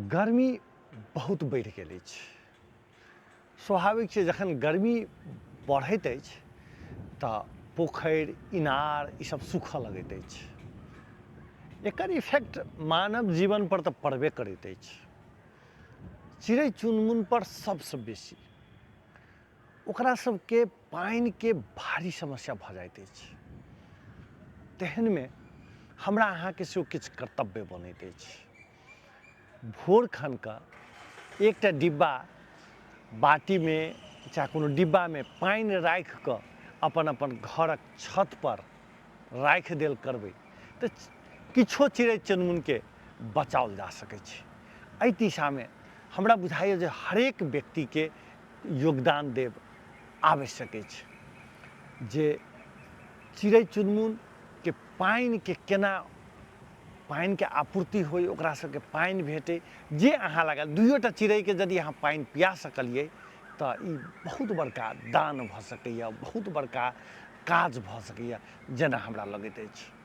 गर्मी बहुत बढ़ि गेल अछि। स्वाभाविक छै, जखन गर्मी बढ़ैत अछि तऽ पोखरि, इनार ईसभ सूखऽ लगैत अछि। एकर इफेक्ट मानव जीवनपर तऽ पड़बे करैत अछि, चिड़ै चुनमुनपर सभसँ बेसी। ओकरा सबके पानिके भारी समस्या भऽ जाइत अछि। तेहनमे हमरा अहाँके सेहो किछु कर्तव्य बनैत अछि। भोर खनके एकटा डिब्बा बाटीमे चाहे कोनो डिब्बामे पानि राखिकऽ अपन अपन घरक छतपर राखि देल करबै तऽ किछो चिड़ै चुनमुनके बचाओल जा सकै छै। एहि दिशामे हमरा बुझाइए जे हरेक व्यक्तिके योगदान देब आवश्यक अछि जे चिड़ै चुनमुनके पानिके केना पानिके आपूर्ति होइ, ओकरा सबके पानि भेटै। जे अहाँ लग दुइओटा चिड़ैके यदि अहाँ पानि पिया सकलियै तऽ ई बहुत बड़का दान भऽ सकैए, बहुत बड़का काज भऽ सकैए, जेना हमरा लगैत अछि।